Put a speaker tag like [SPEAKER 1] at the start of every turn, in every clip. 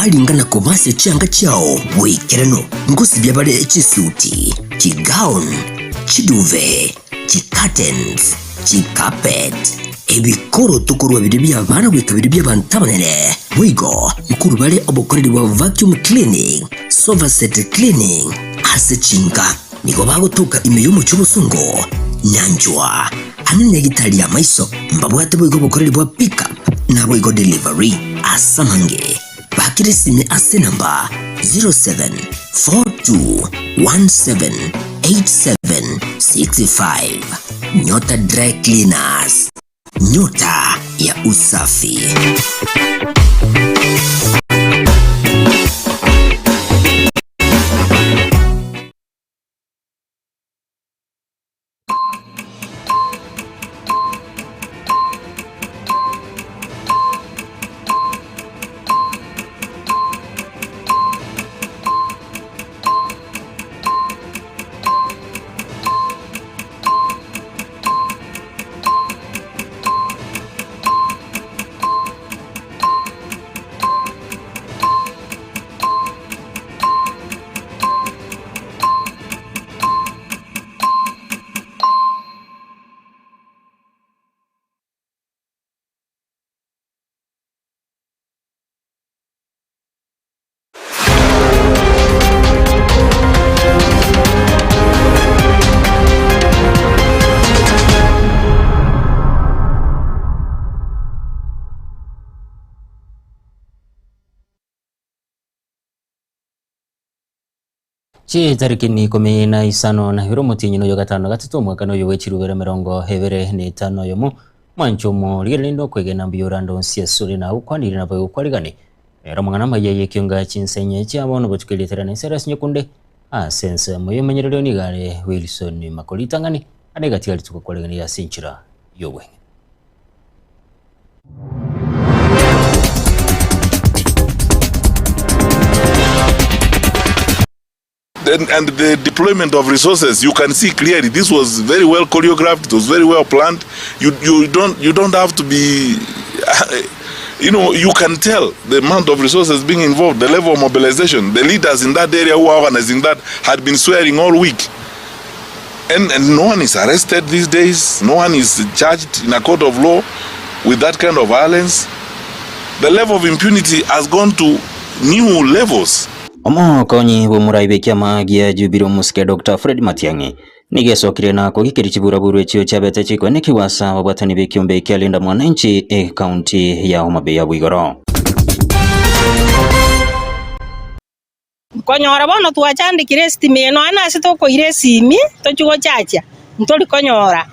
[SPEAKER 1] Baringa na kobasia chianga chiao boikeranu, ngosibia bare chisuti, chigown, chiduve, chicurtains, chicarpet, ebikoroto korwa biria bi'abana goika biria bi'abanto abanene. Boigo nkorwa bare obokoreri bwa vacuum cleaning, sofa set cleaning ase chinka. Nigo bagotoka ime y'omochie obosongo, nyanchwa, amo nenyagitari y'amaiso. Mbabwate boigo obokoreri bwa pick up naboigo delivery. Ase amange, bakire esime ase enamba 0742178765. Nyota Dry Cleaners, nyota ya usafi.
[SPEAKER 2] Chitarikini ikomi na isano na ibere omotienyi noyo gatano na gatato omwaka noyo bwe chirubere emerongo ebere na etano oyomo mwanche omorigereria rende okwegena mbuya orande onsi asore na agokwanire nabo egokwarigani ere omong'ana amaya y'ekionga chinsenye chia bono botuko erietera na ensera ase nyekunde ase ensemo y'omonyererio nigo are Wilson Makori ritang'ani ande gatiga rituko kwarigani ase enchera y'obweng'e.
[SPEAKER 3] And, and the deployment of resources, you can see clearly this was very well choreographed, it was very well planned. You, you, don't, you don't have to be, you know, you can tell the amount of resources being involved, the level of mobilization. The leaders in that area who are organizing that had been swearing all week. And, and no one is arrested these days, no one is charged in a court of law with that kind of violence. The level of impunity has gone to new levels.
[SPEAKER 2] Omokonyi bw'omorai bw'ekiama gia Jubilee omosike Doctor Fred Matiang'i nigo esokire na kogikeria chiburaburu echio chiabete chikoenekigwa ase ababwatani b'ekiombe kia Linda Mwananchi ekaunti ya Homa Bay abwo igoro.
[SPEAKER 4] Nkonyora bono twachandekire esitima eye nonya nase tokoira esimi tochie gochachia ntori konyora.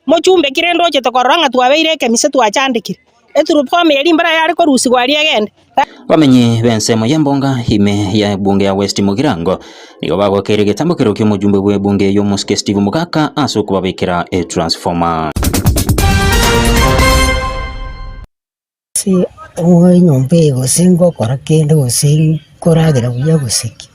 [SPEAKER 4] Mochumbe ki rende ochete korora ng'a twabeire ekemise twachandekire? Eturufomu eria mbara yare korusigwa aria egende.
[SPEAKER 2] Abamenyi b'ensemo y'embonga ime ya ebunge ya West Mugirango nigo bagokeire egetambo kereo ki'omojumbe bw'ebunge eyio omosike Steve Mugaka ase okobabekera etransformer.
[SPEAKER 5] Ase enyomba eye gose ngokora kende gose nkoragera buya gose ki,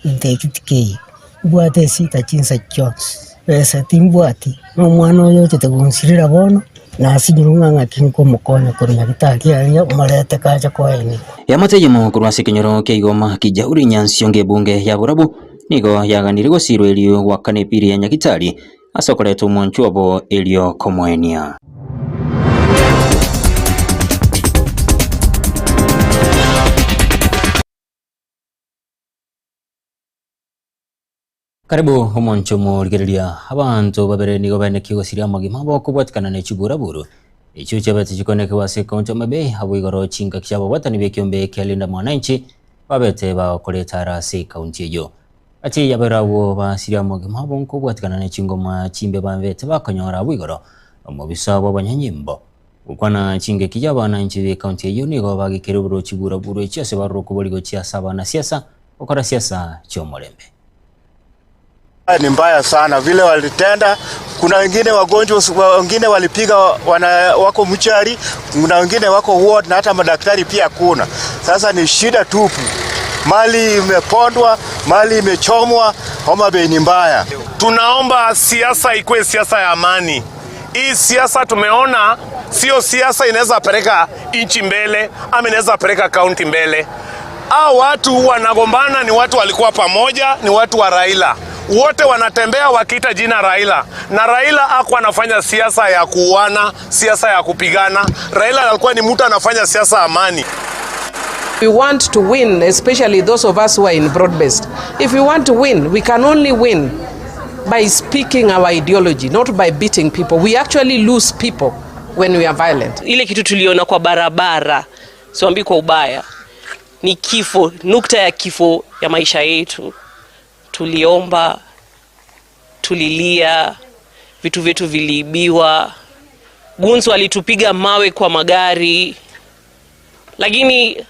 [SPEAKER 5] gento ekio tikeiyo. Mbwate esita chinsa chionsi, besa timbwati, na omwana oyo ochete gonsirera bono, nasinyirwe ng'a ng'aki nkomokonya korwa nyagetari aria morete kacha koenigwa.
[SPEAKER 2] Eamate eyemo korwa ase ekenyoro kia Igoma Kijauri Nyansiongo ebunge ya Borabu nigo yaganirie gosirwa erio goakana epiri ya Nyagitari Ase okoreta omwanchwa obo erio komoenia. Karibu omonche omorigereria abanto babere nigo baenekie gosiria amagima abo kobwatikana ne chiburaburu echio chiabete chikonekigwa ase ekaunti ya Homa Bay abwo igoro chingaki chi'ababwatani b'ekiombe kia Linda Mwananchi babete bagokora etara ase ekaunti eyio. Gati y'abarabwo basirie amagima abo nkobwatikana ne chingoma chimbe babete bakonyora abwo igoro, omobisa bw'abanyanyimbo. Gokwana chingaki y'abananchi b'ecounty eyio nigo bagikire oborochi buraburo echio ase baroro kobori gochia ase abanasiasa gokora siasa chi'omorembe.
[SPEAKER 6] Ni mbaya sana vile walitenda. Kuna wengine wagonjwa, wengine walipiga wana, wako mchari, kuna wengine wako ward na hata madaktari pia hakuna. Sasa ni shida tupu, mali imepondwa, mali imechomwa. Homa Bay ni mbaya.
[SPEAKER 7] Tunaomba siasa ikuwe siasa ya amani. Hii siasa tumeona sio siasa inaweza peleka nchi mbele ama inaweza peleka kaunti mbele. Hao watu wanagombana ni watu walikuwa pamoja, ni watu wa Raila. Wote wanatembea wakiita jina Raila, na Raila hakuwa anafanya siasa ya kuuana, siasa ya kupigana. Raila alikuwa ni mtu anafanya siasa amani.
[SPEAKER 8] We want to win, especially those of us who are in broad-based. If we want to win, we can only win by speaking our ideology, not by beating people. We actually lose people when we are violent.
[SPEAKER 9] Ile kitu tuliona kwa barabara, siambii kwa ubaya, ni kifo, nukta ya kifo ya maisha yetu. Tuliomba, tulilia, vitu vyetu viliibiwa, gunzo walitupiga mawe kwa magari, lakini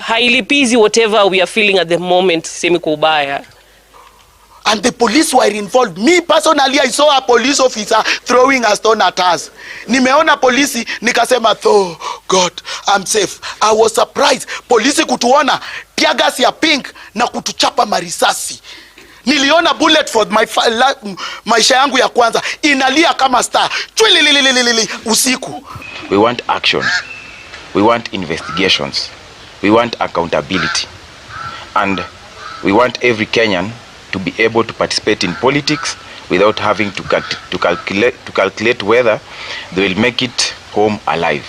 [SPEAKER 9] hailipizi whatever we are feeling at the moment, semi kwa ubaya.
[SPEAKER 10] And the police were involved. Me personally, I saw a police officer throwing a stone at us. Nimeona polisi nikasema, oh God, I'm safe. I was surprised. Polisi kutuona tear gas ya pink na kutuchapa marisasi. Niliona bullet for my la, maisha yangu ya kwanza inalia kama star chwililililili usiku.
[SPEAKER 11] We want action. We want investigations. We want accountability. And we want every Kenyan to be able to participate in politics without having to, cal to, calculate, to calculate whether they will make it home alive.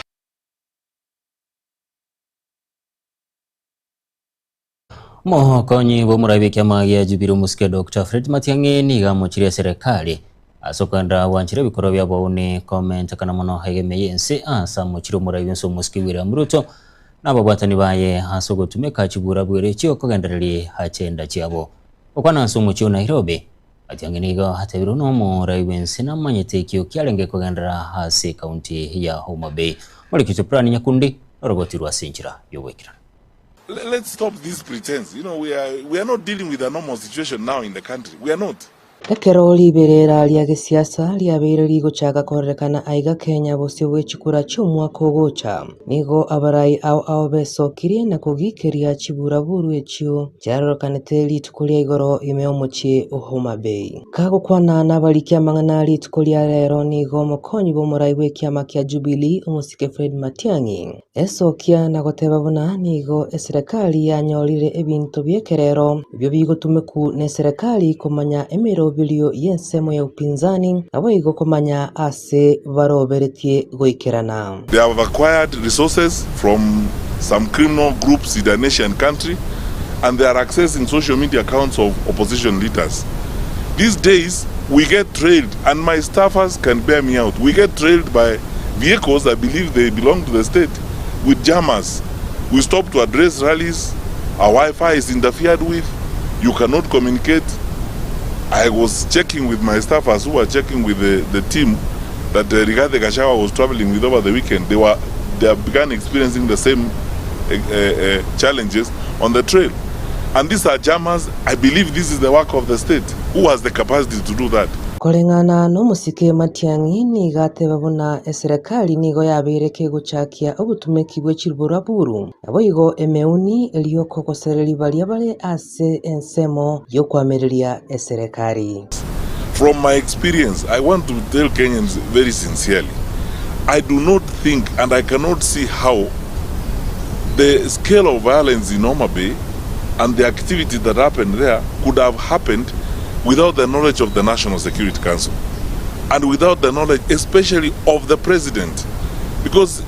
[SPEAKER 2] Omokonyi bw'omorai bw'ekiama gia Jubilee omosike Dr. Fred Matiang'i nigo amochirie eserekari ase okogenda gwanchera ebikorwa bia obouni komentekana mono egeme y'ense ase amochirie omorai bw'ense omosike William Ruto na ababwatani baye ase ogotumeka chibura bwere echio kogendereria agenda chiabo. Gokwana ase omochie o Nairobi, Matiang'i nigo atebirwe na omorai bw'ense namanyete ekio kiarenge kogenderera ase ekaunti ya Homa Bay. Morikito Brian Nyakundi noroboti rwa ase enchera y'ogoikerana.
[SPEAKER 3] Let's stop this pretense. You know, we are, we are not dealing with a normal situation now in the country. We are not.
[SPEAKER 12] Ekero riberera ria gesiasa riabeire rigochaka kororekana aiga Kenya bosio bwe chikura chi'omwaka ogocha, nigo abarai ao ao besokirie na kogikeria chiburaburu echio chiarorekanete rituko ria igoro ime y'omochie o Homa Bay. Kagokwana nabariki amang'ana rituko ria rero nigo omokonyi bw'omorai bw'ekiama kia Jubilee omosike Fred Matiang'i Esokia na goteba buna nigo eserekari yanyorire ebinto bi'ekerero ebio bigotumeku neserekari komanya emeroberio y'ensemo ya upinzani naboigo komanya ase baroberetie goikerana.
[SPEAKER 3] They have acquired resources from some criminal groups in an Asian country and they are accessing social media accounts of opposition leaders. These days we get trailed and my staffers can bear me out. We get trailed by vehicles I believe they belong to the state with jammers. We stop to address rallies. Our Wi-Fi is interfered with. You cannot communicate. I was checking with my staffers who were checking with the, the team that uh, Rigathi Gachagua was traveling with over the weekend. They were they have begun experiencing the same uh, uh, challenges on the trail. And these are jammers. I believe this is the work of the state. Who has the capacity to do that?
[SPEAKER 12] Koreng'ana nomosike Matiang'i nigo ateba buna eserekari nigo yabeire kegochakia obotumeki bwe chiburaburu naboigo emeuni erio kogosereria baria bare ase ensemo yokoamereria eserekari.
[SPEAKER 3] From my experience, I want to tell Kenyans very sincerely, I do not think and I cannot see how the scale of violence in Homa Bay and the activity that happened there could have happened without the knowledge of the National Security Council and without the knowledge especially of the president because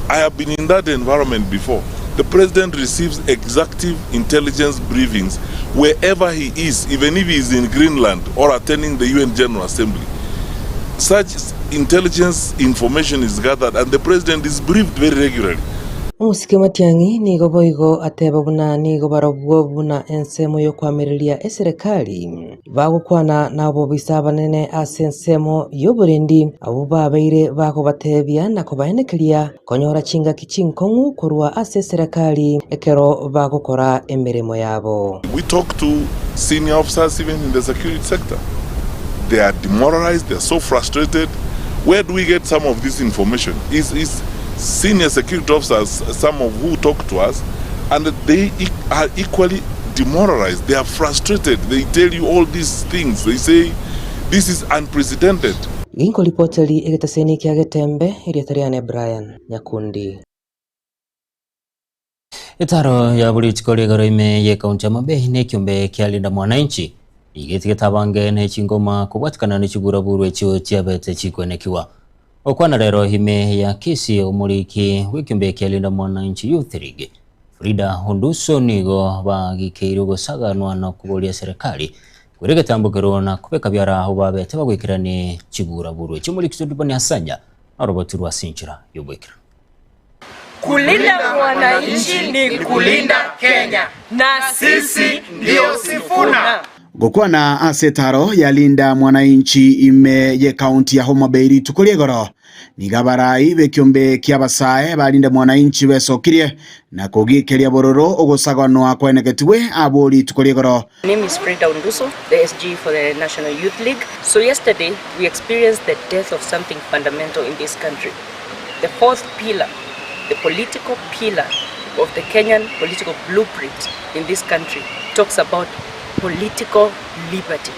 [SPEAKER 3] I have been in that environment before. The president receives executive intelligence briefings wherever he is, even if he is in Greenland or attending the UN General Assembly. Such intelligence information is gathered and the president is briefed very regularly.
[SPEAKER 12] Omosike Matiang'i nigo boigo ateba buna nigo barobwo buna ensemo y'okoamereria eserekari bagokwana na obobisa abanene ase ensemo y'oborendi abwo babeire bakobatebia na kobaenekeria konyora chingaki chinkong'u korwa ase eserekari ekero bagokora emeremo yabo.
[SPEAKER 3] We talk to senior officers even in the security sector. They are demoralized, they are so frustrated. Where do we get some of this information? Is is senior security officers, some of who talk to us, and they are equally demoralized. They are frustrated. They tell you all these things. They say this is unprecedented.
[SPEAKER 12] Ginkoripoteri egetaseni kia Getembe, erieta riane Brian Nyakundi.
[SPEAKER 2] Etaro ya buri rituko rigoro ime y'ekaunti ya Homabay na ekiombe kia Linda Mwananchi nigo etigete abange ne chingoma kobwatikana ne chiburaburwa echio chiabete chikwenekiwa. Gokwana rero ime ya Kisii omoriki bw'ekiombe kia Linda Mwananchi Youth League Frida Onduso nigo bagikeire ogosaganwa na koboria serikali koira egetambo na kobeka biara abwo babete bagoikeranie chiburaburwa echio. Omoriki Sodiboni Asanya noroboti rwa ase enchera y'oboikeranu.
[SPEAKER 13] Kulinda mwananchi ni kulinda Kenya na sisi ndio Sifuna.
[SPEAKER 14] Gokwana ase etaro ya Linda Mwananchi ime y'ekaunti ya Homa Bay rituko ria igoro, nigo abarai b'ekiombe ki'abasae ba Linda Mwananchi besokirie na kogikeria bororo ogosaganwa kwaenegetigwe abwo rituko ria igoro.
[SPEAKER 15] My name is Frida Unduso, the SG for the National Youth League. So yesterday we experienced the death of something fundamental in this country. The fourth pillar, the political pillar of the Kenyan political blueprint in this country talks about political liberty,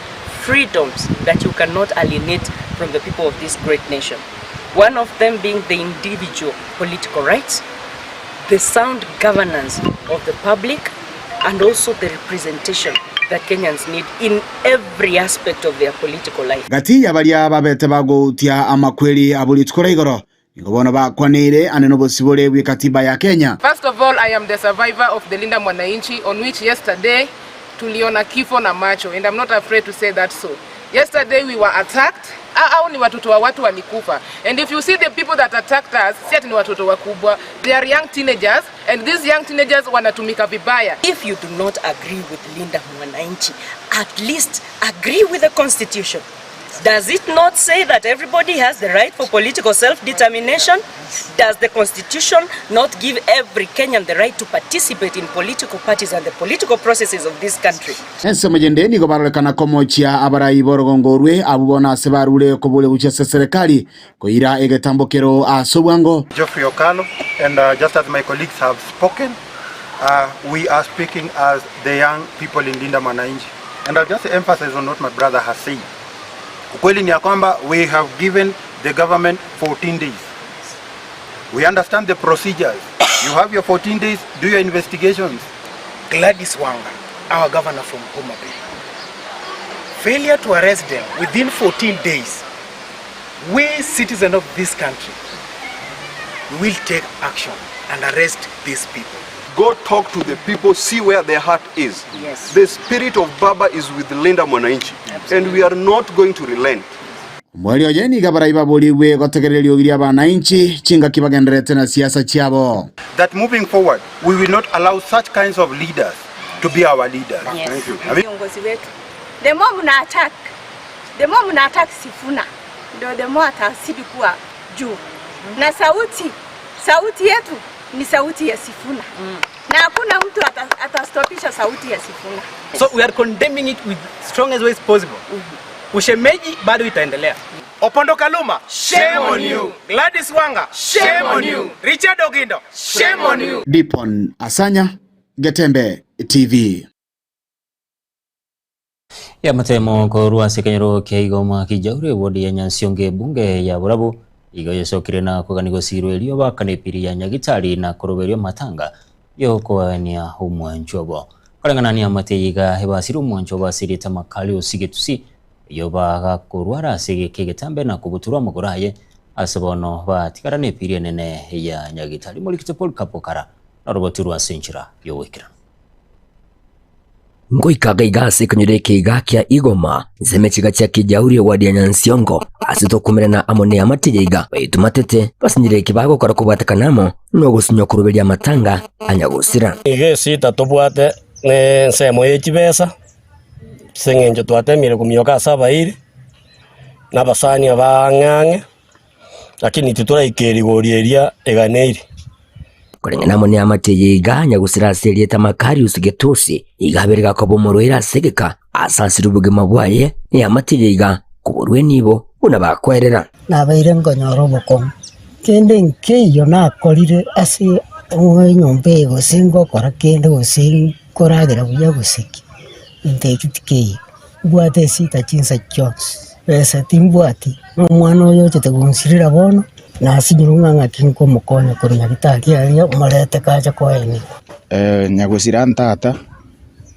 [SPEAKER 15] freedoms that you cannot alienate from the people of this great nation. One of them being the individual political rights, the sound governance of the public, and also the representation that Kenyans need in every aspect of their political life.
[SPEAKER 14] Gati ya baria babete bagoutia amakweri abwo rituko ria igoro, nigo bono bakwaneire ane nobosibore bw'ekatiba ya Kenya.
[SPEAKER 8] First of all, I am the survivor of the Linda Mwananchi on which yesterday tuliona kifo na macho and I'm not afraid to say that so. Yesterday we were attacked. Au ni watoto wa watu walikufa. And if you see the people that attacked us, si ati ni watoto wakubwa. They are young teenagers and these young teenagers wanatumika vibaya.
[SPEAKER 15] If you do not agree with Linda Mwananchi, at least agree with the constitution. Does it not say that everybody has the right for political self-determination? Does the constitution not give every Kenyan the right to participate in political parties and the political processes of this country?
[SPEAKER 14] Ensemo eyende nigo barorekana komochia abarai b'orogongo orwe, abwo bono ase barure koboria gochia ase serikali koira egetambo kero ase obwango.
[SPEAKER 6] Geoffrey Okalo, and uh, just as my colleagues have spoken, uh, we are speaking as the young people in Linda Mwananchi. And I'll just emphasize on what my brother has said. Ukweli ni ya kwamba we have given the government 14 days. We understand the procedures. You have your 14 days, do your investigations.
[SPEAKER 16] Gladys Wanga, our governor from Homa Bay. Failure to arrest them within 14 days, we citizens of this country will take action and arrest these people.
[SPEAKER 17] Go talk to the people, see where their heart is.
[SPEAKER 15] Yes.
[SPEAKER 17] The spirit of Baba is with Linda Mwananchi, and we are not going to relent.
[SPEAKER 14] Omweri oye nigo abarai baborigwe gotegerera eriogi ri'abananchi chingaki bagendererete na siasa chiabo.
[SPEAKER 6] That moving forward, we will not allow such kinds of leaders to be our leaders.
[SPEAKER 18] Yes.
[SPEAKER 6] Thank you. I mean,
[SPEAKER 18] Viongozi wetu the more mna attack, the more mna attack Sifuna ndio the more atazidi kuwa juu na sauti sauti yetu ni sauti ya Sifuna na hakuna mtu ata- atastopisha sauti ya Sifuna.
[SPEAKER 19] So we are condemning it with strongest ways possible. Ushemeji bado itaendelea.
[SPEAKER 16] Opondo Kaluma,
[SPEAKER 13] Shame on you.
[SPEAKER 16] Gladys Wanga,
[SPEAKER 13] Shame on you.
[SPEAKER 16] Richard Ogindo,
[SPEAKER 13] Shame on you.
[SPEAKER 14] Dipon Asanya, Getembe TV.
[SPEAKER 2] Ya matemo korwa ase ekenyoro kia igoma kijaure wodi ya Nyansionge bunge ya Borabu igo yesokire na kogani gosirwe erio bakana epiri ya Nyagitari na koroberio matanga yokoania omwancho obo koreng'anania amate iga ebasire omwancho basirite amakali osigetusi eyo bagakorwara ase egeka egetambe na kobuturwa amagoro aye ase bono batigara na epiri enene ya Nyagitari morikite Paul Kapokara narobotirwe ase enchera yogoikerana
[SPEAKER 1] Ngoikaga iga ase ekenyoro eke iga kia Igoma nseme chiga chia Kijauri wadi ya Nyansiongo ase tokumerana amo ne amate iga baitu matete basinyire eki bagokora kobwatekana amo nogosunywa koruberia amatanga anyagosira
[SPEAKER 20] Iga esita tobwate ne ensemo ya chibesa ase eng'encho twatemire komioka ase abairi na abasani abang'ang'e lakini titoraika erigori eria eganeiri.
[SPEAKER 1] Koreng'ana amo ne amate iga nyagosira ase erieta Makarius Getosi iga abere gakoba omorwaire ase egeka ase asire obogima bwaye ne amate iga koborwa enibo buna bakwerera
[SPEAKER 5] Nabeire nkonyora obokong'u, kende nkeiyo nakorire ase enyomba eye gose ngokora kende gose nkoragera buya gose ki, gento ekio tikeiyo. Mbwate esita chinsa chionsi, besa timbwati, na omwana oyo ochete gonsirera bono. Nasinyirwe ng'a ng'aki nkomokonya korwa nyagetari aria morete kache koenigwa.
[SPEAKER 21] Nyagosira ntata,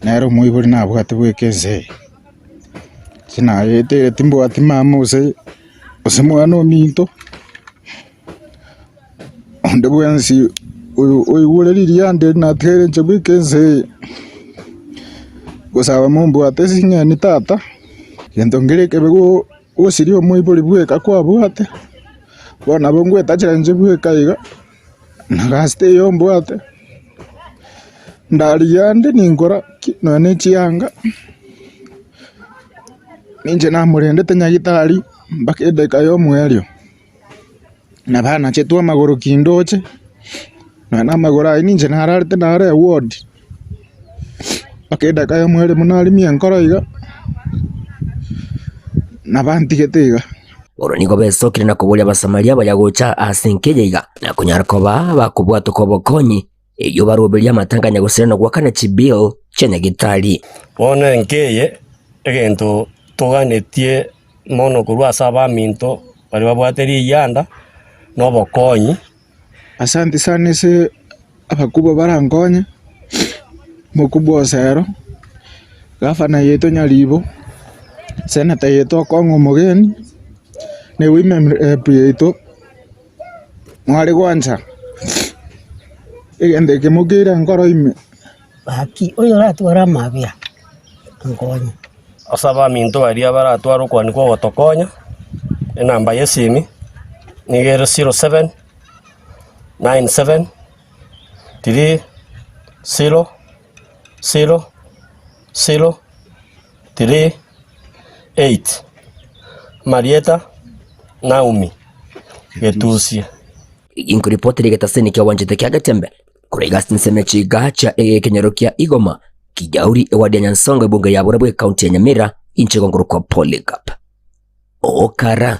[SPEAKER 21] nere omoibori nabwate bweka ense eye, inche nayeteire timbwati mama gose gose mwana ominto, onde bwensi oyo oigure ririanda eri natigaire inche bweka ense eye, gosaba mombwate ase eng'eni tata, gento nkere ekebe go gosiria omoibori bweka kwabwate, bono nabo ngwetachera inche bweka iga. Na gasi teiyo mbwate, ndarigia ande ninkora ki nonya ne chianga, ninche namorendete nyagitari mpaka edageka ya omoerio, nabo anachetwe amagoro kindoche, nonya na amagoro ayio ninche nararete naro eward, mpaka edageka ya omoerio buna arimia enkoro iga, nabo antigete iga.
[SPEAKER 1] Oro nigo besokire na koboria Abasamaria abaya gocha ase enka eye iga, na konyara koba bakobwatoka obokonyi, erio baroberie amatanganya gose na goakana chibill chia nyagitari.
[SPEAKER 20] Bono enka eye egento toganetie mono korwa ase abaminto baria babwate riyianda na obokonyi.
[SPEAKER 21] Asante sana ase abakubwa barankonye, omokubwa Osero, gavana yaito Nyaribo, senator yaito Okong'o Omogeni, na women rep yaito mware gwancha egento eke mokeire enkoro ime.
[SPEAKER 5] Gaki oyo oratware amabera, ankonye.
[SPEAKER 20] Ase abaminto baria baratware okwania kwa ogotokonya, enamba y'esimi nigo ere 07 97 3 0 0 0 3 8. Amarieta Naomi Getusia.
[SPEAKER 1] Inkoripotera egetaseni kia Wanchete kia Getembe Korwa iga ase ensemo chiga chia ekenyoro kia Igoma, Kijauri, ewadi ya Nyansongo ebunge ya Burabwo ekaunti ya Nyamira, inche gongorokwa Polycarp Okara.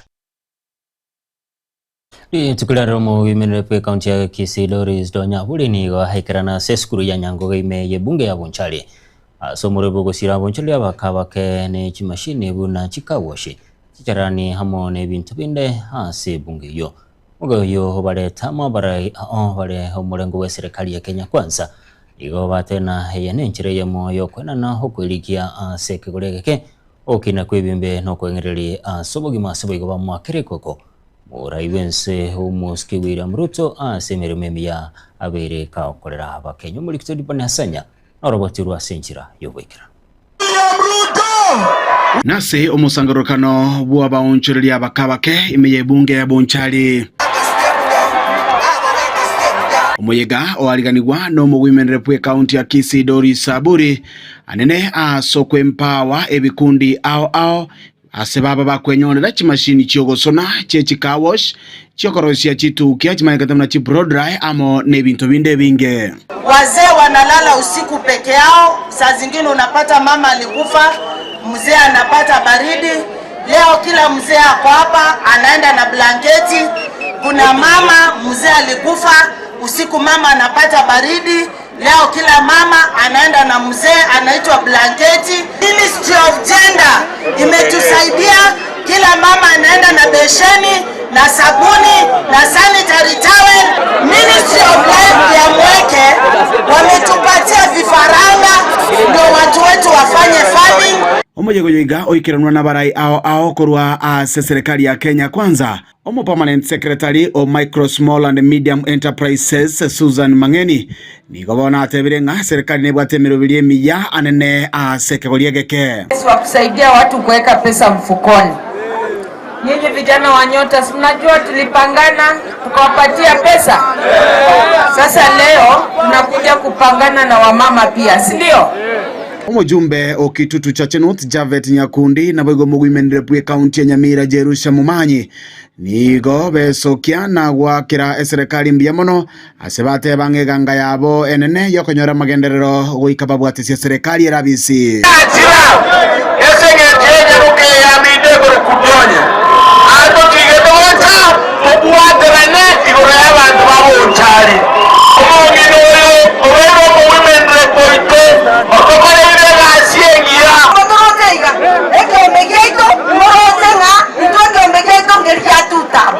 [SPEAKER 2] Rituko riarero omoimenere bw'ekaunti ya Kisii Doris Donya Aburi nigo aikerana ase esukuru ya Nyangoge ime y'ebunge ya Bonchari ase omorwebo ogosira Bonchari abaka bake ne chimashini buna chikawoshi, chicharani amo nebinto binde ase ebunge eyio. Omoga oyio obarete amo abarai ao bare omorengo bw'eserekari ya Kenya Kwanza nigo batena eye nenchera eyemo y'okoenana okwerigia ase ekegori egeke, ogokina kw'ebimbe na okoeng'ereria ase obogima ase boigo bamoakera ekoko morai bw'ense omosike William Ruto ase emeremo emiya abeire kagokorera abakenya. Omorikito Dibon Hasanya norobotirwe ase enchera y'ogoikeranu.
[SPEAKER 14] Nase omosangererokano bw'abaonchoreria abake-abake ime y'ebunge ya Bonchari. Omoyega oariganigwa n'omogwimenere bw'ekaunti ya Kisii Doris Aburi anene ase okw'empower ebikundi ao ao Ase baba bakwenyorera chimashini chi'ogosona chie chicar wash, chi'okoroisia chitukia chimanyekete buna chiblow dry amo nebinto binde ebinge.
[SPEAKER 22] Wazee wanalala usiku peke yao, saa zingine unapata mama alikufa, mzee anapata baridi. Leo kila mzee ako hapa anaenda na blanketi. Kuna mama mzee alikufa usiku, mama anapata baridi. Leo kila mama anaenda na mzee anaitwa blanketi. Ministry of Gender imetusaidia, kila mama anaenda na besheni na sabuni na sanitary towel. Ministry of Life ya Mweke wametupatia vifaranga ndio watu wetu wafanye farming.
[SPEAKER 14] Omoyega oyo iga oikeranwa nabarai ao ao korwa ase serikali ya Kenya Kwanza. Omo Permanent Secretary o Micro, Small and Medium Enterprises Susan Mang'eni nigo bono atebire ng'a serikali nebwate emeroberi emiya anene ase ekegori egeke.
[SPEAKER 13] Wa kusaidia watu kuweka pesa mfukoni. Nyinyi vijana wa Nyota, si mnajua tulipangana tukawapatia pesa. Sasa leo tunakuja kupangana na wamama pia, si ndio?
[SPEAKER 14] Omojumbe o Kitutu Chache North Javet Nyakundi naboigo omogoimenere bw'ekaunti ya Nyamira Jerusha Momanyi nigo besokia na goakera eserekari mbuya mono ase bateba ng'a eganga yabo enene y'okonyora amagenderero goika babwatesie eserekari erabisi.
[SPEAKER 23] Ase engencho y'enyaroka eye yaminto ekorokwa Dionya, aye tochigete gocha tobwaterane igoro y'abanto ba Bonchari. Omong'ina oyo obeire omowemenreko oito, otokoreire egasi engiya.
[SPEAKER 24] Moroche iga, ekeombe giaito, moroche ng'a intwe ekeombe giaito nkeria gia tutam.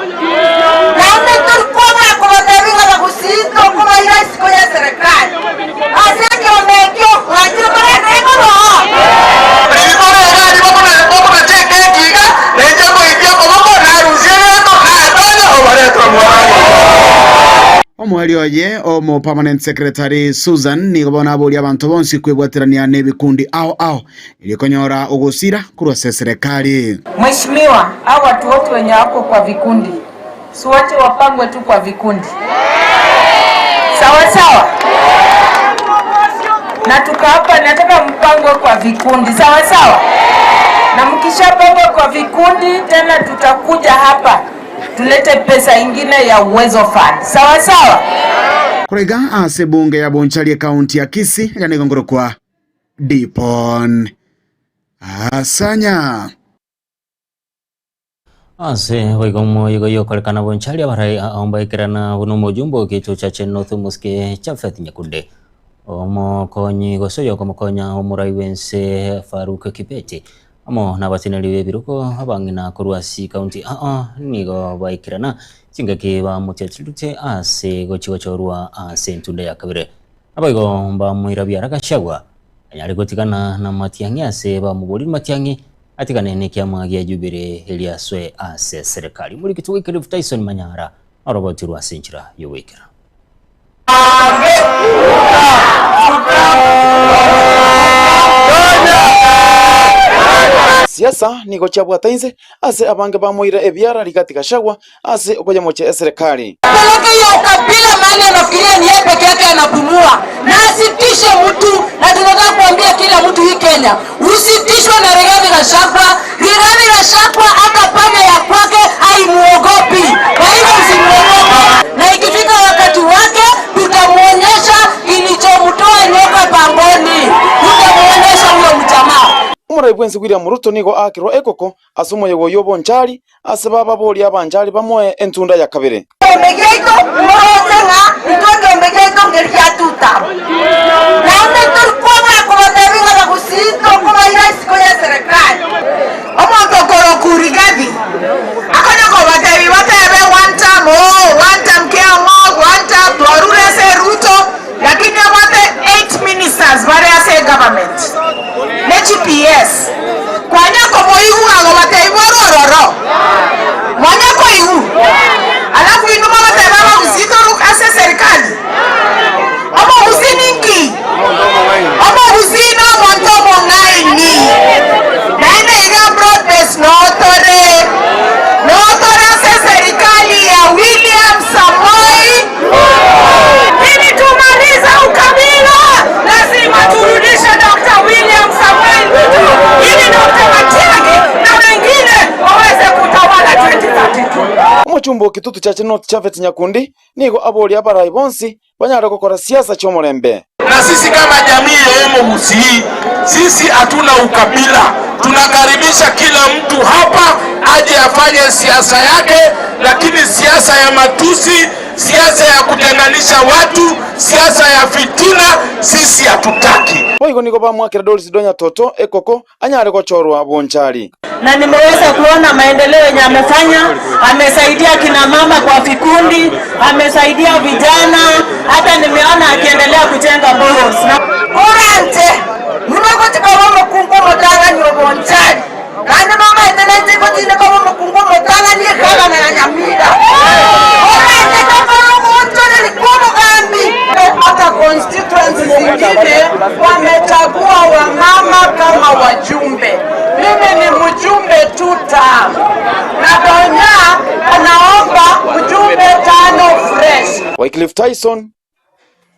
[SPEAKER 14] Omoerio oye, omo Permanent Secretary Susan nigo bono aboria abanto bonsi kwebwaterania nebikundi ao ao erio konyora ogosira korwa ase eserekari.
[SPEAKER 13] Mheshimiwa, hao watu wote wenye wako kwa vikundi si wote wapangwe tu kwa vikundi sawa sawa, na tuko hapa, nataka mpangwe kwa vikundi sawa sawa, na mkishapangwa kwa vikundi tena tutakuja hapa tulete pesa ingine ya Uwezo Fund sawa sawa.
[SPEAKER 14] Koraiga ase bunge ya Bonchari ekaunti ya Kisii iga nigo ngorokwa Dipon Asanya.
[SPEAKER 2] Ase boigo omoyega oyokorekana Bonchari abarai ao mbaikerana buna omojumbe o getuo cha North Mosque Japhet Nyakunde omokonyi gose oyokomokonya omorai bwense Faruk Kibet amo nabateneri b'ebirogo abang'ina korwa ase county aa nigo baikerana chingaki bamotiatirute ase gochigochorwa ase entunda ya kabere naboigo bamoira biara Gachagua anyare gotigana na Matiang'i ase bamoborire Matiang'i atigane na ekiama gia Jubilee eriaswe ase serikali. Omorikiti bwa Cliff Tyson Manyara orobotirwe ase enchera y'ogoikera.
[SPEAKER 4] Siasa nigo chiabwata inse ase abange bamoira ebiara Rigathi Gachagua ase okoyemochia eserekari.
[SPEAKER 7] Peleke hiyo ukabila mahali anafikiria ni yeye peke yake anapumua, na asitishe mtu. Na tunataka kuambia kila mtu hii Kenya, usitishwe na Rigathi Gachagua. Rigathi Gachagua hata panya ya kwake haimuogopi, kwa hivyo usimuogope, na ikifika wakati wake tutamuonyesha kilichomtoa nyoka pangoni, tutamuonyesha huyo mjamaa.
[SPEAKER 4] Omorai bwensi William Ruto nigo aakirwe ekoko ase omoyega oyio obonchari ase bababoria abanchari bamoe entunda ya kabere.
[SPEAKER 7] Ekiombe giaito morose ng'a intwe ekiombe giaito nkeri gia tutam. Naende tori kwabora kobatebia ng'a bagusii tokobaira isiko ya eserekari.
[SPEAKER 22] Omonto okorokwa Rigathi akonya kobatebia batebe one term, oh, one term kiang'o, one term twarure ase Ruto, lakini abwate 8 ministers bare ase egovernment ne chi PS. Kwanya komoigwa agobatebia borwe ororo, mwanya koigwa alafu inwe mobateba abagusii toru ase eserikali. Omogusii ninki? Omogusii na omonto omong'aini. Naende iga broad base notore, notore ase serikali ya William Samoei.
[SPEAKER 7] Ili tumalize ukabila, lazima turudishe Dr. William Samoei Ruto ili Dr. Matiang'i na wengine waweze kutawala 2032.
[SPEAKER 4] Omochumba o Kitutu Chache North Japhet Nyakundi nigo aboria abarai bonsi banyare gokora siasa chi'omorembe.
[SPEAKER 23] Na sisi kama jamii ya Omogusii, sisi hatuna ukabila. Tunakaribisha kila mtu hapa aje afanye siasa yake, lakini siasa ya matusi, siasa ya kutenganisha watu, siasa ya fitina, sisi hatutaki.
[SPEAKER 4] Boigo nigo bamwakera Doris Donya Toto ekoko anyare gochorwa Bonchari.
[SPEAKER 7] Na nimeweza kuona maendeleo yenye amefanya. Amesaidia kina mama kwa vikundi, amesaidia vijana, hata nimeona akiendelea kujenga boreholes.
[SPEAKER 13] Orante, munogotika bomukungu omotang'ani obonchari. Naende nomaete nainche ngotinde koba omokungu omotang'ani ekagana ya Nyamira. Orante tokora omoonchoreri kwa omogambi.
[SPEAKER 8] Hata constituency zingine wamechagua wamama kama wajumbe. Mimi ni mjumbe tu term. Na Donya anaomba mjumbe 5 fresh.
[SPEAKER 4] Wycliffe Tyson,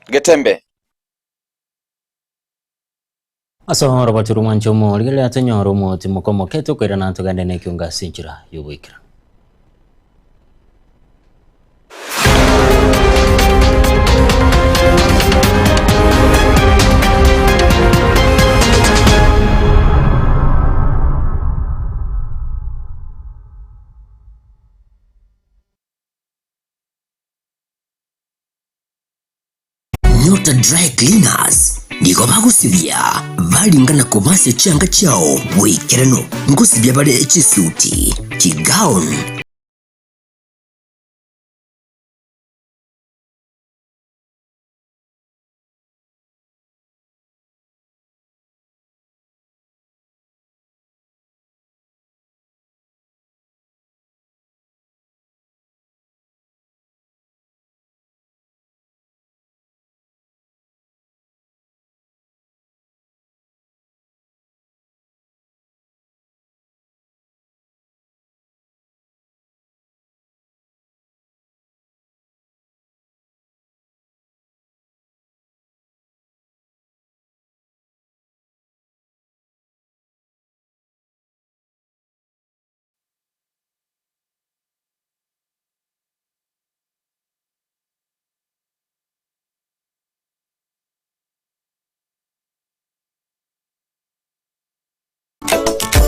[SPEAKER 4] Getembe.
[SPEAKER 2] Ase oroboti rw'omwancho omorigereria tonyore omotimo mokomoke tokoirana togende na ekionga ase enchera y'ogoikera.
[SPEAKER 1] Nyota Dry Cleaners nigo bagosibia baringana kobasia chianga chiao boikeranu ngosibia bare chisuti chigown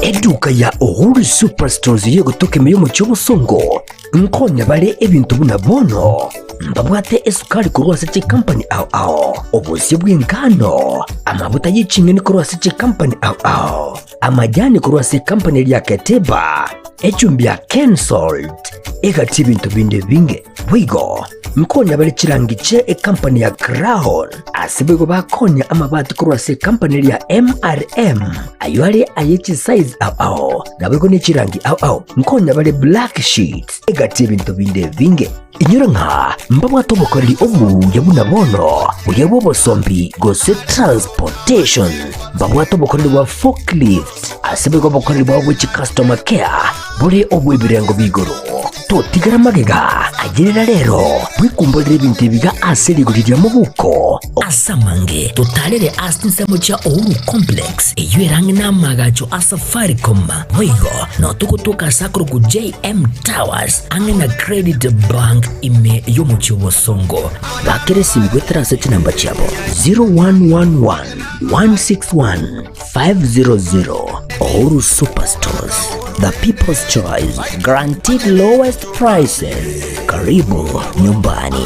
[SPEAKER 1] Eduka ya Uhuru Superstores y'egotoka ime y'omochie obosongo nkonya bare ebinto buna bono mbabwate esukari korwa ase chikampani ao ao, obosie bw'engano, amabuta ye ching'eni korwa ase chikampani ao ao, amajani korwa ase ekampani eria Keteba, echumbi ya Kensalt, egati ebinto binde ebinge. Boigo nkonya bare chirangi chie ekampani ya Crown, ase boigo bakonya amabati korwa ase ekampani eria ya MRM, ayio are aye chisize ao ao, naboigo ne chirangi ao ao. Nkonya bare black sheets, egati ebinto binde ebinge. Inyora ng'a mbabwate obokoreri obuya buna bono, buya bw'obosombi gose transportation. Mbabwate obokoreri bwa forklift, ase boigo obokoreri bwabo bwe chicustomer care bore obw'ebirengo b'igoro. Totigara magega, ayerera rero, bwekumborere ebinto ebiga ase rigori ria mobuko. Ase amange, totarere ase chinsemo chia Uhuru Complex, eyio ere ang'e n'amaagacho a Safaricom. Boigo, nao togotoka ase akorokwa JM Towers, ang'e na Credit Bank ime y'omochie o Bosongo. Bakera esimi goetera ase chinamba chiabo 0111 161 500. Uhuru Superstores, the people's choice, guaranteed lowest prices. Karibu nyumbani.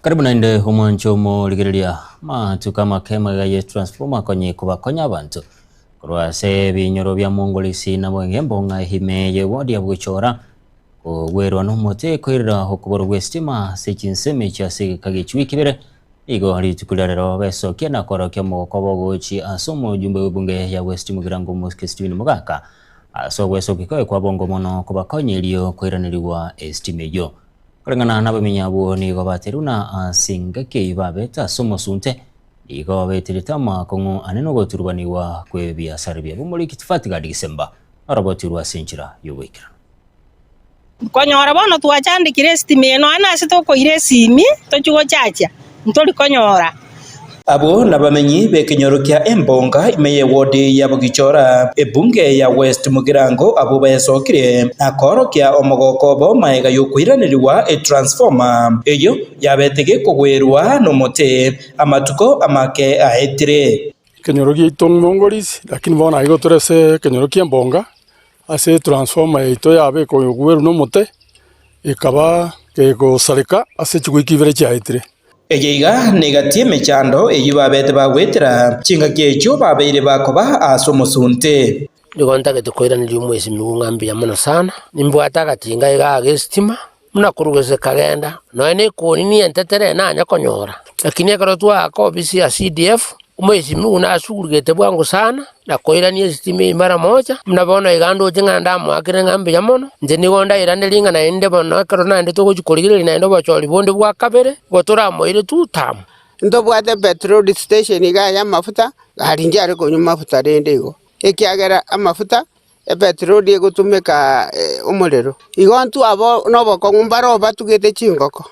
[SPEAKER 2] Karibu naende omwancho omorigereria amatuko amake magega ye transformer konye kobakonya abanto korwa ase ebinyoro bia Mongolisi na Bwengembo ng'a ime ye ward ya Bwechora Kogwerwa nomote koirera okoborwa gw'esitima ase chinsemo echio ase egeka gie chiwiki ibere, nigo rituko ria rero besokia na korokia omogoko obo gochia ase omojumbe bw'ebunge ya West Mugirango Omosike Stephen Mogaka ase ogwesokia kwaye kwa bongo mono kobakonya erio koiranerigwa esitima eyio. Koreng'ana nabamenyi abwo nigo baterwe na ase engaki eyio babete ase omosunte nigo beterete amakong'u ane nogoturubanigwa kw'ebiasara biabo. Omoriki Tifati Gadi Gisemba orobotirwe ase enchera y'ogoikeranu.
[SPEAKER 9] Konyora bono twachandekire esitima eye nonya nase tokoira esimi tochie gochachia, ntori konyora.
[SPEAKER 10] Abwo nabamenyi b'ekenyoro kia Embonga ime y'ewodi ya Bogichora, ebunge ya West Mugirango abwo baesokirie na koorokia omogoko obo magega y'okoiranerigwa etransformer eyio yabete gekogwerwa nomote amatuko amake aetire.
[SPEAKER 11] Ekenyoro giaito Mongorisi, lakini bono aiga tore ase ekenyoro kia Embonga. Ase etransformer yaito yaba ekogwerwa nomote, ekaba egosareka ase chiwiki ibere chiaetire.
[SPEAKER 10] Eye iga negati emechando eyio babete bagoetera chingaki echio babeire bakoba ase omosunte.
[SPEAKER 24] Nigo ntagete koiraneria omwesimigwa ng'a mbuya mono sana, nimbwate agatinga iga ag'esitima, buna korwa gose kagenda, nonya na ekoni nientetere nanye konyora. Lakini ekero twaaka ofisi ya CDF, omwesimigwa nasugurigete bwango sana, na koirania esitima eyio mara moja, buna bono iga ndoche ng'a ndamoakere ng'a mbuya mono, inche nigo ndairanerie ng'a naende bono ekero naende togochia korigereria naende obochori bonde bwa kabere, igo toramoire two term.
[SPEAKER 25] Ntobwate petrol station iga ya amafuta, gari nchiare konywa mafuta rende igo, ekiagera amafuta epetroli egotumeka omorero. Igo intwe abo nobokong'u mbaro batugete chingoko,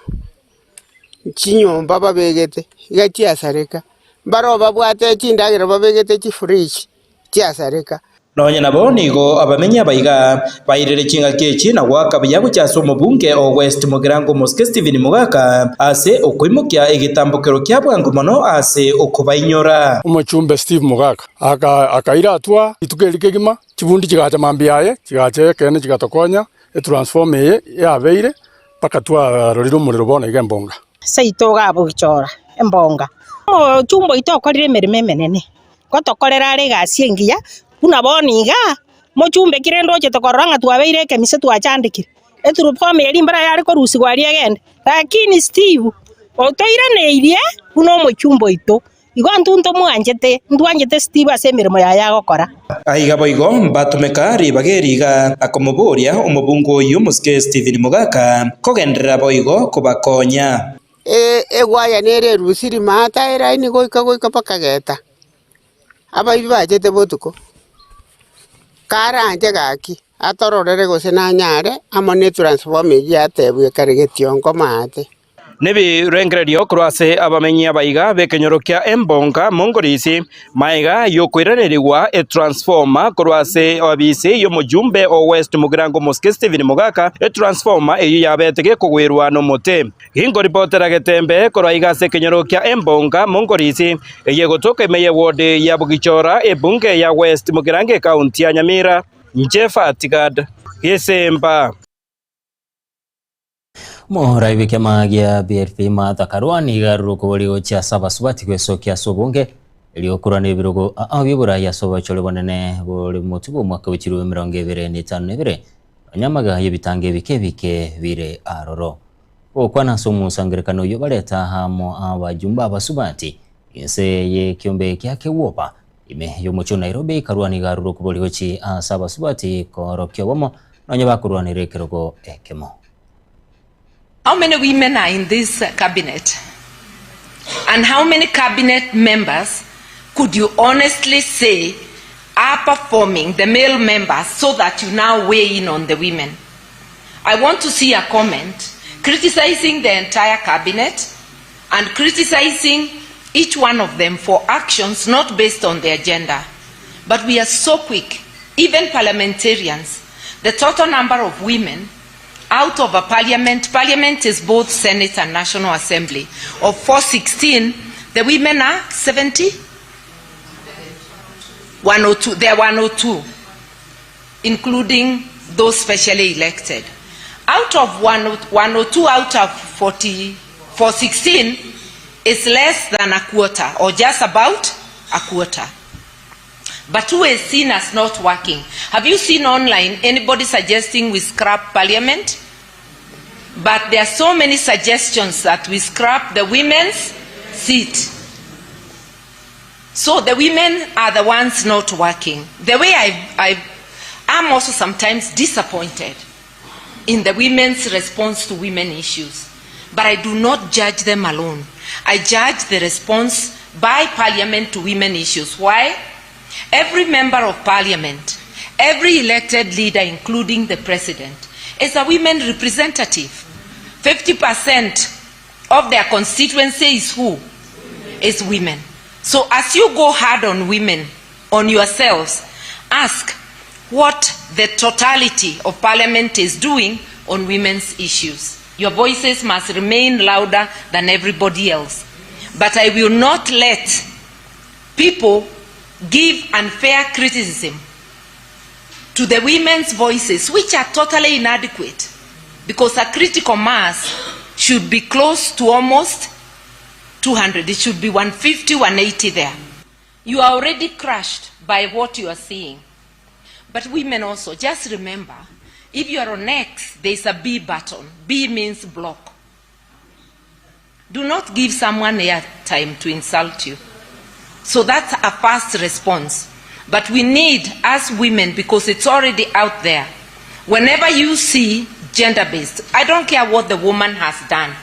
[SPEAKER 25] chinyomba babegete iga chiasareka, mbaro babwate chindagera babegete chifridge chiasareka.
[SPEAKER 10] Nonya nabo nigo abamenyi abaiga bairire chingaki echi na goaka buya gochia ase omobunge o West Mugirango Omosike Stephen Mogaka ase okoimokia egetambokero kia bwango mono ase okobainyora.
[SPEAKER 11] Omochumbe Steve Mogaka Akaira atua rituko eri kegima, chibundi chigacha mambia aye, chigacha ekeene chigatokonya, etransformer eye yabeire mpaka twarorire omorero bono iga embonga.
[SPEAKER 9] Seito iga abogichora embonga. Omochumba oito okorire emeremo emenene, ngotokorera are egasi engiya, buna bono iga, mochumbe ki rende ochete korora ng'a twabeire ekemise twachandekire, eturufoma eria mbara yare korusigwa aria egende, lakini Steve otoiraneirie buna omochumba oito. Igo intwe ntomwanchete, ntwanchete Steve ase emeremo yaye agokora.
[SPEAKER 10] Aiga boigo mbatomeka ribaga eri iga na komoboria omobungo oyio omosike Stephen Mogaka kogenderera boigo kobakonya.
[SPEAKER 25] Egwaya nere erusiri maata eraini goika goika bakageta, abaibi bachete botuko, karanche gaki. Atororere gose nanyare amo ne transformer eyio yatebwa ekare getionko maate.
[SPEAKER 10] Nebirengererio korwa ase abamenyi abaiga b'ekenyoro kia Embonga Mongorisi, maega y'okoiranerigwa etransformer korwa ase abisi y'omojumbe o West Mugirango Mosike Stephen Mogaka, etransformer eyio yabete gekogwerwa nomote. Ginkoripotera Getembe korwa iga ase ekenyoro kia Embonga Mongorisi, eyio egotoka ime y'eward ya Bogichora ebunge ya West Mugirango ekaunti ya Nyamira. Inche Fatigad Gesemba.
[SPEAKER 2] Omorai bw'ekiama gia BLP Martha Karua nigo arure okobori gochia ase abasubati gwesokia ase obonge erio korwana ebirogo ao bi'oborai ase obochori bonene bore motwe bw'omwaka bwe chilifu 2052 nonya amagega y'ebitango ebike ebike bire aroro. Gokwana ase omosangererekano oyio bareta amo abajumbe abasubati inse y'ekiombe kia Kegwoba ime y'omochie o Nairobi, Karua nigo arure okobori gochia ase abasubati koorokia obomo Nonya bakorwanera ekerogo ekemo.
[SPEAKER 3] How many women are in this cabinet? And how many cabinet members could you honestly say are performing, the male members, so that you now weigh in on the women? I want to see a comment criticizing the entire cabinet and criticizing each one of them for actions not based on their gender. But we are so quick, even parliamentarians, the total number of women out of a parliament, parliament is both Senate and National Assembly, of 416, the women are 70? 102, they are 102, including those specially elected. Out of 102 out of 40, 416 is less than a quarter, or just about a quarter. But who is seen as not working? Have you seen online anybody suggesting we scrap parliament? But there are so many suggestions that we scrap the women's seat. So the women are the ones not working. The way I, I am also sometimes disappointed in the women's response to women issues. But I do not judge them alone. I judge the response by parliament to women issues. Why? Every member of parliament, every elected leader, including the president, is a women representative. 50% of their constituency is who? Is women. So as you go hard on women, on yourselves, ask what the totality of parliament is doing on women's issues. Your voices must remain louder than everybody else. But I will not let people give unfair criticism to the women's voices, which are totally inadequate, because a critical mass should be close to almost 200. It should be 150, 180 there. You are already crushed by what you are seeing. But women also, just remember, if you are on X, there is a B button. B means block. Do not give someone airtime to insult you. So that's a fast response. But we need, as women, because it's already out there, whenever you see gender-based, I don't care what the woman has done,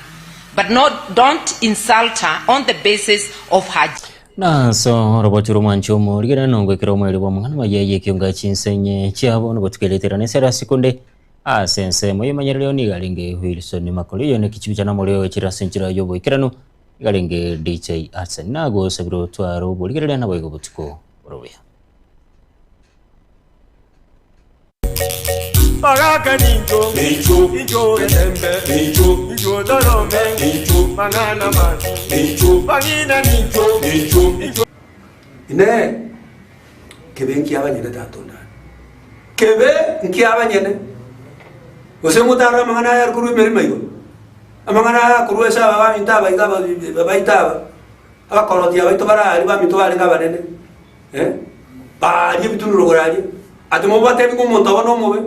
[SPEAKER 3] but not, don't insult her on the basis of her
[SPEAKER 2] Naso orobocho rw'omwancho omorigera nongwekera omoerio bw'amang'ana maya y'ekionga chinsenye chiabo nobotukeretera nesera ase konde ase ensemo y'emanyererio nigo arenge Wilson Makori oyo nekichibicha namoreo gochira ase enchera y'oboikeranu nigo arenge DJ Hudson nagosabire otware oborigereria naboigo obotuko bore obuya.
[SPEAKER 6] Bagaka nincho, incho getembe, incho torome, mang'ana mabi, bang'ina nincho, incho.
[SPEAKER 12] Inee! Kebe nkiabanyene tata onde are? Kebe nkiabanyene? Gose ngotarora amang'ana aya are korwa emeremo igoro? Amang'ana aya akorwa ase aba baminto aba iga aba baito aba, abakorotia baito bare aria baminto barenge abanene, eh, baria ebitunwa rogoro aria, ati mobatebi ng'a omonto obo nomobe,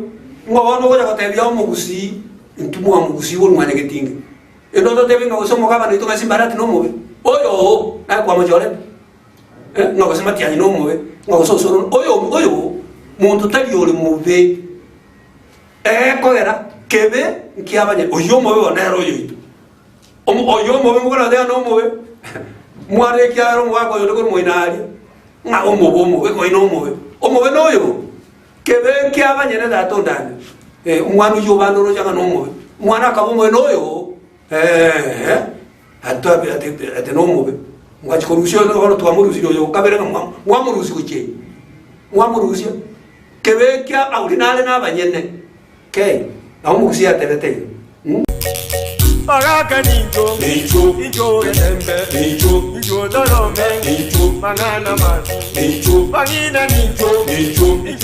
[SPEAKER 12] ng'a bono ogocha gotebia omogusii, intwe mwamogusii korwa mwanyagetinge. Ende ototebi ng'a gose omogabana oito ng'a Simbarati nomobe, oyo oo naye kwamochorete. Ng'a gose Matiang'i nomobe, ng'a gose Osoro oyo oyo monto tari ore mobe. Ekogera kebe nkiabanye oyio omobe bono nere oyoito. Omo oyio omobe mokorateba nomobe, mwarora ekiagera omogaka oyo onde korwa moino aria, ng'a omobe omobe oyo nomobe. Omobe noyo? Kebe nkiabanyene tata ondane, eh, omwana oyio obande oroche ng'a nomobe, omwana akaba omobe noyo eh, ate ate ate nomobe, mwachia korusia oyo bono twamorusirie oyo okabere ng'a mwa mwamorusia gochia ime, mwamorusia, kebe nkia oria nare na abanyene, kei, nabo omogusii atebete iga.
[SPEAKER 6] Bagaka nincho, incho getembe, incho torome, mang'ana mabi, bang'ina nincho, incho.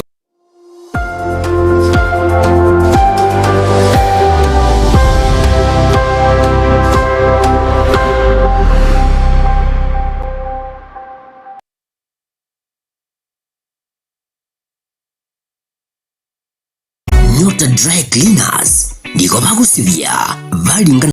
[SPEAKER 1] Nyota Dry Cleaners nigo bagosibia baringana.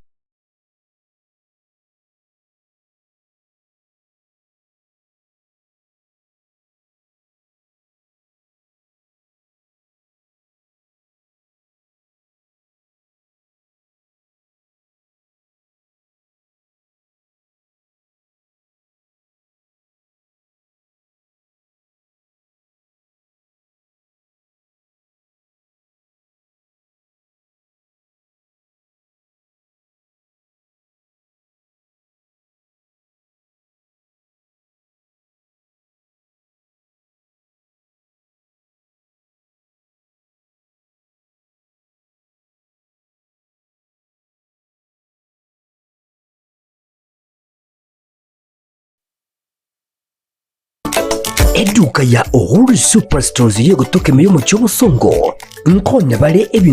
[SPEAKER 1] Eduka ya Uhuru Superstores yegotoka ime y'omochie obosongo nkonya bare ebinto.